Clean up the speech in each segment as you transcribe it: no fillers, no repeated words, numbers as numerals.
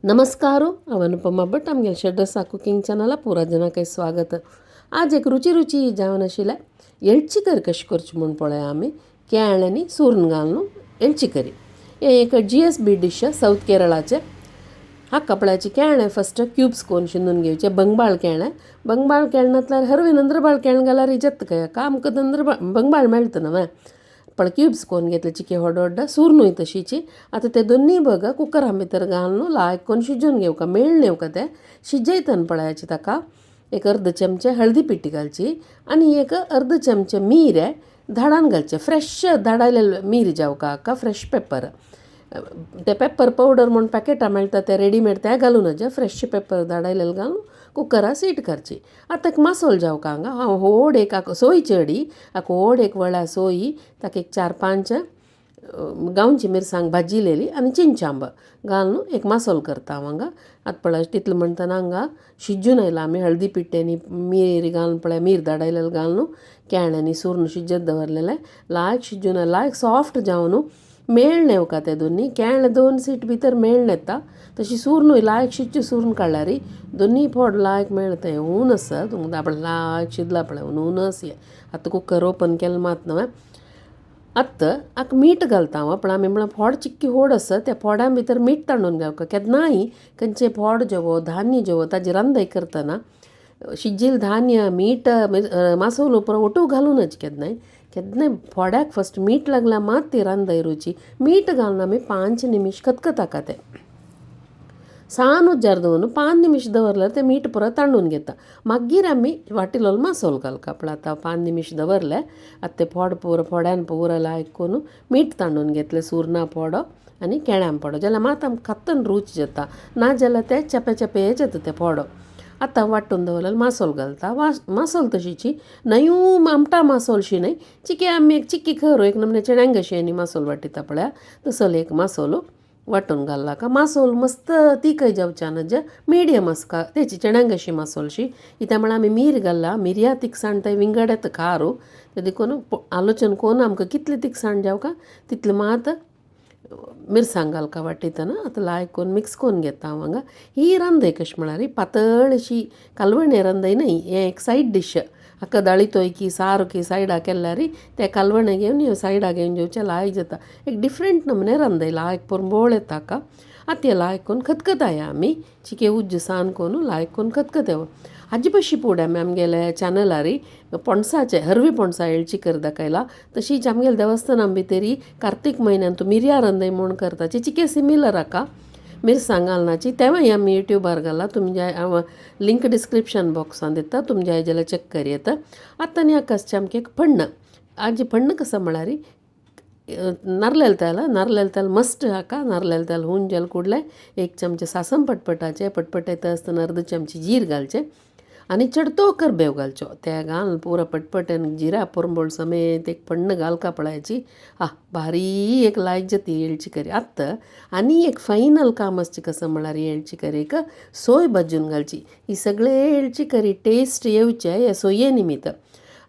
नमस्कार, हांव अनुपमा भट. आमगेले शेड्रसा कुकिंग चॅनला पुरा जनाक स्वागत. आज एक रुची रुची जावन आशिल्लें एळची करी कशी करची म्हूण पळया आमी. केळ आनी सुर्ण घालून एळची करी. हें एक GSB dish south केरळाचें. हा कपड्याची केळें फस्ट क्यूब्स कोन शिंदून घेवचें. बंगबाळ केळें, बंगबाळ केळें नासल्यार हरवी नंद्रबाळ केळें घाल्यार जाता. काय आमकां नंद्रबाळ बंगबाळ मेळटा न्हय. पण क्यूब्स कोन घेतले चिके व्हड व्हड. सुर्नूय तशीची. आतां ते दोनूय बघ कुकरा भितर घालून लायक कोन शिजोवन घेवका, मेळ्ळ येवका. ते शिजयतना पळयाची ताका एक अर्द चमचे हळदी पिठी घालची आनी एक अर्द चमचे मीर धाडान घालचें. फ्रेश धाडायलेले मीर जावका हाका, फ्रेश पेपर. ते पेपर पावडर म्हूण पॅकेटां मेळटा ते रेडीमेड, ते घालूं नजे. फ्रेश पेपर धाडायलेले घालून कुकरा सीट करची. आतां एक मासोल जावका हांगा. हांव व्हड एक सोय चेडी हाका, व्हड एक वळ्या सोयी, ताका एक चार पांच गांवची मिरसांग भाजिलेली आनी चिंचांब घालून एक मासोल करता हांव हांगा. आतां पळय, तितलें म्हणटना हांगा शिजून आयला. आमी हळदी पिट्टे आनी मीर घालून, पळय, मीर धाडायलेलें घालून केळें आनी सुर्ण शिजत दवरलेलें. लायक शिजून, लायक सॉफ्ट जावन मेळ्ळ येवका. ते दोन्ही केळें दोन सीट भितर मेळ्ळ येता. तशी सुर्नूय लायक शिजचें. सुर्ण काडल्यार दोन्ही फोड लायक मेळटा. हें हून आसा तुमकां. आपणें लायक शिजला पळय, हून आसा हें. आतां कुकर ओपन केलें मात न्हय. आतां हाका मीठ घालता हांव. पण आमी म्हळ्यार फोड चिक्की व्हड आसा, त्या फोडां भितर मीठ तांडून घेवका. केन्नाय खंयचें फोड जेवो, धान्य जेवो, ताजी रांदय करतना शिजिल्लें धान्य, मीठ, मासोल पुरो ओटू घालूं नज. केन्नाय केन्नाय फोड्याक फस्ट मीठ लागल्यार मात ती रांदय रुची. मीठ घालून आमी 5 निमिश खतखताका. तें सान उज्जार दवरून 5 निमिश दवरल्यार तें मीठ पुरो तांडून घेता. मागीर आमी वाटिलोलो मासोल घालका. पण आतां 5 निमिश दवरले. आतां ते फोड पुरो, फोड्यान पुरो लायक करून मीठ तांडून घेतलें, सुरना फोडो आनी केळ्यां फोडो. जाल्यार मात आमकां खात्तन रूच जाता, ना जाल्यार ते चेपे चेपे जाता ते फोडो. आतां वांटून दवरलेलो मासोल घालता. मासोल तशीची न्हयू आमटा मासोलशी न्हय, चिके आमी एक चिक्की खरो एक नमने चण्यांक कशी आनी मासोल वाटिता पळया, तसलो एक मासोल वांटून घालला का. मासोल मस्त तीखय जावच्या नज, मिडियम आसका तेची चण्यांक अशी मासोलशी. कित्या म्हळ्यार आमी मीर घाल्ला, मिरया तिखसाण ते विंगड येता खारो. ते देखून आलोचन कोन्न आमकां कितली तिखसाण जावका तितलें मात मिरसांग घालका वाटितना. आतां लायक करून मिक्स करून घेता हांव हांगा. ही रांदय कशें म्हळ्यार पातळ अशी कालवणे रांदय न्हय, हें एक सायड डीश. हाका दाळी की सार की सायडा केल्यार ते कालवणे घेवन सायडा घेवन जेवचें, लायक जाता. एक डिफरंट नमुने रांदय, लायक पोरंबोळ येता हाका. आतां हें लायक करून खतखताया आमी. चिके उज्ज सान करून लायक करून खतखतेव. हाजे पशी फुडें आमी आमगेले चॅनलार पणसाचे, हरवी पणसा एळची कर दाखयला. तशीच आमगेले देवस्थाना भितरी कार्तीक म्हयन्यान मिरया रांदय म्हूण करता, चिके सिमिलर हाका, मिरसांग घालनाची. तेंवूय आमी युट्यूबार घाला. तुमच्या लिंक डिस्क्रिप्शन बॉक्सान दिता, तुमच्या जाल्यार चॅक कर येता. आतां आनी हाका आमचें एक फण्ण. आजी फण्ण कसो म्हळ्यार नारलेल तेल, नारलेल तेल मस्ट हाका. नारलेल तेल हून जेल कुडलें एक चमचे सासम पटपटाचें पटपटयता आसतना अर्द चमचे जीर घालचें आनी चडतो करबेव घालचो. ते घालून पुरो पटपटन जिरा पोरंबोळ समेत एक फण्ण घालका पळयाची. आ भारी एक लायक जाता एळची करी. आतां आनी एक फायनल काम आसचें कसो म्हळ्यार एळची करीक सोय भाजून घालची. ही सगळे एळची करी टेस्ट येवचे हे सोये निमित्त.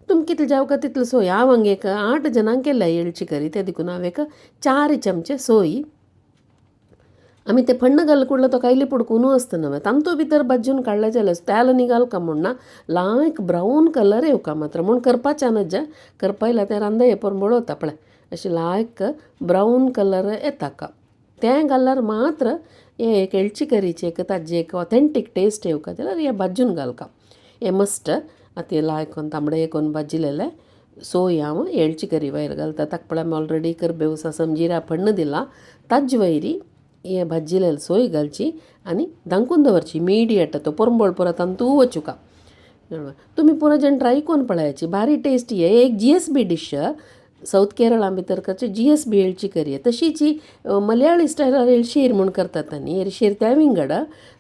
तुमकां कितले जावका तितले सोय. हांव हांगा एक 8 जाणांक केल्या एळची करी, ते देखून हांव एक 4 चमचे सोय. आमी ते फण्ण घाल कुडलो तो कायली पुडकून आसता न्हय, तांतू भितर भाजून काडले जाल्यार तेल न्ही घालका म्हूण ना, लायक ब्रावन कलर येवका मात्र म्हूण करपाच्या नज. करपायल्या तें रांदय पोरंबोळ वता. पळय, अशें लायक ब्रावन कलर येता का, तें घाल्यार मात्र हें एक एळची करीची एक ताजी एक ऑथेंटीक टेस्ट येवका. जाल्यार हें भाजून घालका, हें मस्ट. आतां हें लायक कोन्न तांबडे कोन्न भाजिलेलें सोय हांव एळची करी वयर घालता. ताका पळय, आमी ऑलरेडी करबेव, सासम, जिरा फण्ण दिला. ताजे वयरी हें भाजिलेलें सोय घालची आनी धांकून दवरची. इमिडिएट तो पोरंबोळ पुरो तांतू वचुका. तुमी पुरो जण ट्राय करून पळयाची, भारी टेस्टी. हे एक GSB dish, south Kerala भितर करचे GSB एळची करी. तशीच ही मलयाळी स्टायलार एळशेर म्हूण करतात आनी एरशेर त्या विंगड.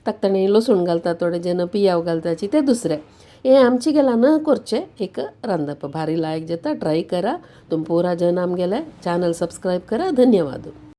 ताका ताणें लसूण घालतात, थोडे जण पियाव घालताची, ते दुसरें. हें आमचे गेला न करचें एक रांदप, भारी लायक जाता. ट्राय करा तुम पुरा जण. आमगेले चॅनल सबस्क्रायब करा. धन्यवाद.